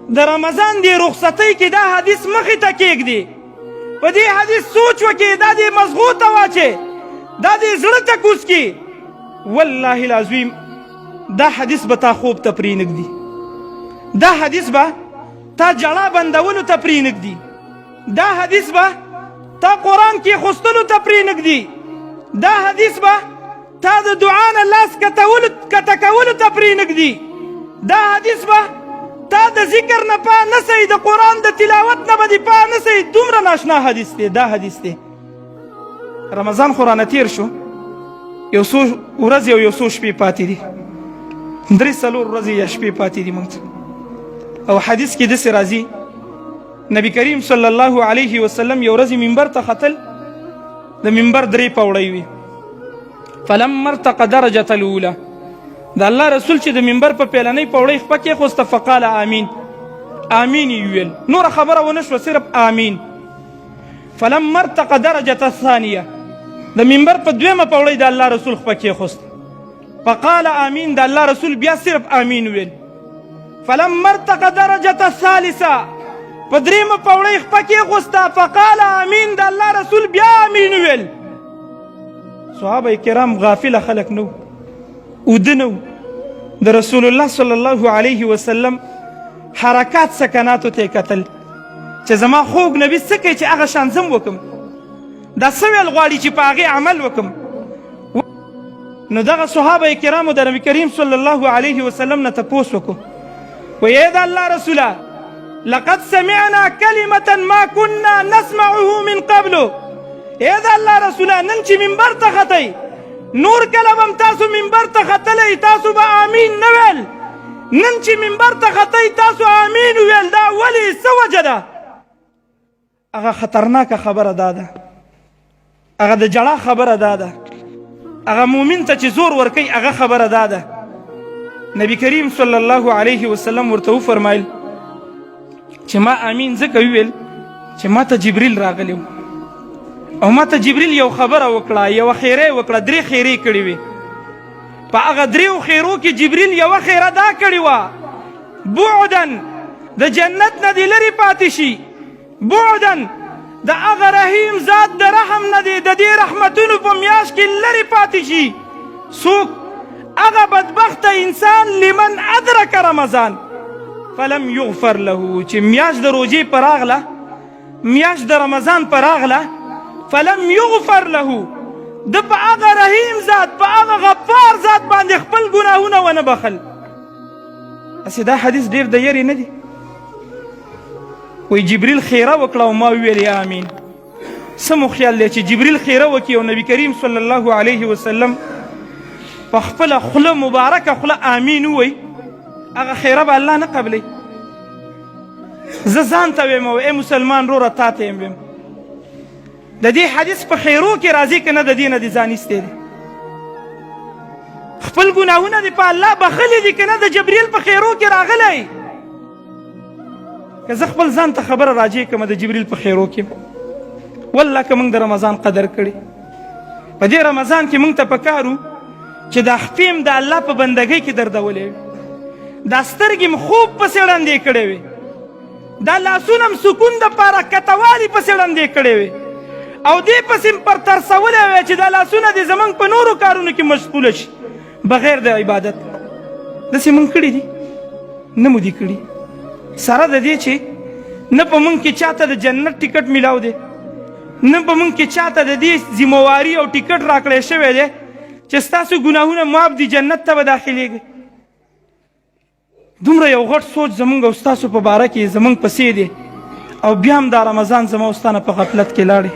د رمضان دی رخصتۍ کې دا حدیث مخې ته کېږدي، په دې حدیث سوچ وکړي، دا دې مزغو ته واچي، دا دې زړه ته کوز کړي، والله العظیم دا حدیث به تا خوب ته پرېنږدي، دا حدیث به تا جړا بندولو ته پرېنږدي، دا حدیث به تا قرآن کې خوستلو ته پرېنږدي، دا حدیث به تا د دعا نه لاس کته کولو ته پرېنږدي، دا حدیث به تا د ذکر نه پا نه سي، د قرآن د تلاوت نه به دې پا نه سي. دومره ناشنا حدیث دی دا حدیث دی. رمضان خو رانه تېر شو، یو څو ورځې او یو څو شپې پاتې دي، درې څلور ورځې یا شپې پاتې دي موږ ته. او حدیث کې داسې راځي، نبی کریم صلی الله علیه وسلم یو ورځ منبر ته ختل، د منبر درې پوړۍ وي، فلما ارتقى درجة الاولى، د الله رسول چې د منبر په پیلنۍ پوړۍ خپه کېښوسته، فقال آمین، آمین یې وویل، نوره خبره ونه شوه، صرف آمین. فلما ارتقى درجة الثانیه، د منبر په دویمه پوړۍ د الله رسول خپه کېښوست، فقال آمین، د الله رسول بیا صرف آمین ویل. فلما ارتقى درجة الثالثه، په درېیمه پوړۍ خپه کېښوسته، فقال آمین، د الله رسول بیا آمین ویل. صحابه کرام غافله خلک نه وو، اوده نه وو، د رسول الله صلی الله علیه وسلم حرکات سکناتو ته یې کتل چې زما خوږ نبي څه کوي چې هغه شان زم وکم، دا څه ویل غواړي چې په هغې عمل وکم. نو دغه صحابه کرامو د نبی کریم صلی الله علیه وسلم نه تپوس وکړو، وایي د الله رسوله لقد سمعنا کلمة ما كنا نسمعه من قبل، ای د الله رسوله نن چې منبر ته ختئ، نور کله به هم تاسو منبر ته ختلی تاسو به آمین نه ویل، نن چې منبر ته ختئ تاسو آمین وویل، دا ولې څه وجه ده؟ هغه خطرناکه خبره دا ده، هغه د جړا خبره دا ده، هغه مؤمن ته چې زور ورکوي هغه خبره دا ده. نبی کریم صلی الله علیه وسلم ورته وفرمایل چې ما امین ځکه وویل چې ما ته جبریل راغلی او ما ته جبریل یو خبره وکړه، یوه خیره وکړه، درې خیرې کړې وې. په هغه دریو خیرو کې جبریل یوه خیره دا کړې وه، بعدا د جنت نه دې لرې پاتې شي، بعدا د هغه رحیم ذات د رحم نه دی د دې رحمتونو په میاشت کې لرې پاتې شي. څوک؟ هغه بدبخته انسان، لمن ادرک رمضان فلم یغفر له، چې میاشت د روژې په راغله، میاشت د رمضان په راغله، فلم یغفر له، د په هغه رحیم ذات، په هغه غفار ذات باندې خپل ګناهونه ونه بخل. هسې دا حدیث ډېر د یرې نه دی. وایي جبریل خیره وکړه او ما وویل آمین. څه مو خیال دی چې جبریل خیره وکړي او نبی کریم صلی الله علیه وسلم په خپله خوله مبارکه خوله آمین ووایي، هغه خیره به الله نه قبلوي؟ زه ځان ته وایم او ای مسلمان وروره تا ته یم وایم، د دې حدیث په خیرو کې راځي که نه د دې نه دې ځان ایستی دی؟ خپل ګناهونه دې په الله بخښلي دي که نه د جبریل په خیرو کې راغلی؟ که زه خپل ځان ته خبره راجع کړم د جبریل په خیرو کې، والله که موږ د رمضان قدر کړي، په دې رمضان کې موږ ته پکارو چې دا خپې هم د الله په بندګۍ کې دردولې وي، دا سترګې هم خوب پسې ړندې کړې وي، دا لاسونه هم سکون دپاره کتوالي پسې ړندې کړې وي، او دې پسې هم پر ترسولی وی چې دا لاسونه دې زموږ په نورو کارونو کې مشغوله شي بغیر د عبادت. داسې مونږ کړي دي؟ نه مو دي کړي. سره د دې چې نه په مونږ کې چاته د جنت ټیکټ میلاو دی، نه په مونږ کې چاته د دې ذمهواري او ټیکټ راکړی شوی دی چې ستاسو ګناهونه معاف دي، جنت ته به داخلېږئ. دومره یو غټ سوچ زمونږ او ستاسو په باره کې زمونږ پسې دی، او بیا هم دا رمضان زما او ستا نه په غفلت کې لاړې.